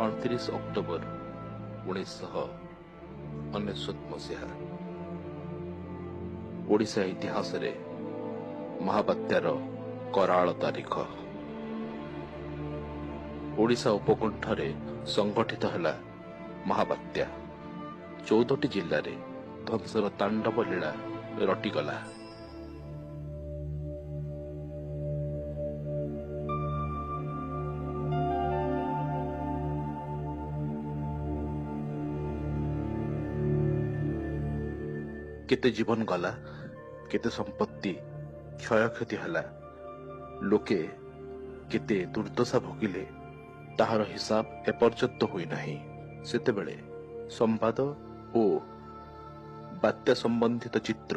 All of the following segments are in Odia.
29 ଅକ୍ଟୋବର 1999 ମସିହା। ଓଡ଼ିଶା ଇତିହାସରେ ମହାବାତ୍ୟାର କରାଳ ତାରିଖ। ଓଡ଼ିଶା ଉପକଣ୍ଠରେ ସଂଗଠିତ ହେଲା ମହାବାତ୍ୟା। 14ଟି ଜିଲ୍ଲାରେ ଧ୍ୱଂସର ତାଣ୍ଡବ ଲୀଳା ରଟିଗଲା। କେତେ ଜୀବନ ଗଲା, କେତେ ସମ୍ପତ୍ତି କ୍ଷୟକ୍ଷତି ହେଲା, ଲୋକେ କେତେ ଦୁର୍ଦ୍ଦଶା ଭୋଗିଲେ, ତାହାର ହିସାବ ଏପର୍ଯ୍ୟନ୍ତ ହୋଇନାହିଁ। ସେତେବେଳେ ସମ୍ବାଦ ଓ ବାତ୍ୟା ସମ୍ବନ୍ଧିତ ଚିତ୍ର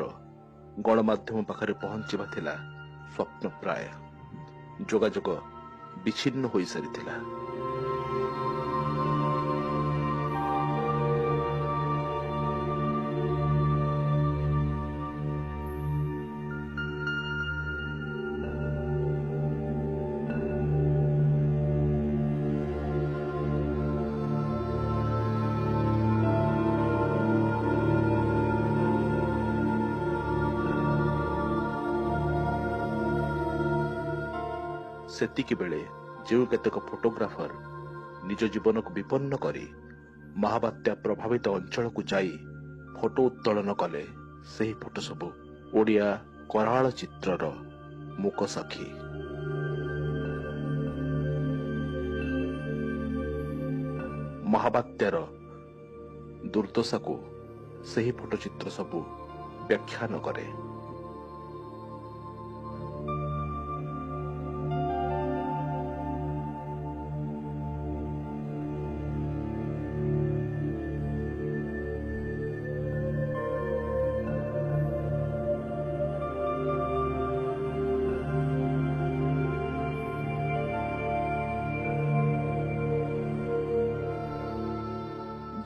ଗଣମାଧ୍ୟମ ପାଖରେ ପହଞ୍ଚିବା ଥିଲା ସ୍ୱପ୍ନ ପ୍ରାୟ। ଯୋଗାଯୋଗ ବିଚ୍ଛିନ୍ନ ହୋଇସାରିଥିଲା। ସେତିକି ବେଳେ ଯେଉଁ କେତେକ ଫଟୋଗ୍ରାଫର ନିଜ ଜୀବନକୁ ବିପନ୍ନ କରି ମହାବାତ୍ୟା ପ୍ରଭାବିତ ଅଞ୍ଚଳକୁ ଯାଇ ଫଟୋ ଉତ୍ତୋଳନ କଲେ, ସେହି ଫଟୋ ସବୁ ଓଡ଼ିଆ କରାଳ ଚିତ୍ରର ମୂକସାକ୍ଷୀ। ମହାବାତ୍ୟାର ଦୁର୍ଦ୍ଦଶାକୁ ସେହି ଫଟୋଚିତ୍ର ସବୁ ବ୍ୟାଖ୍ୟାନ କରେ।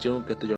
ଯେଉଁ କେତେଜଣ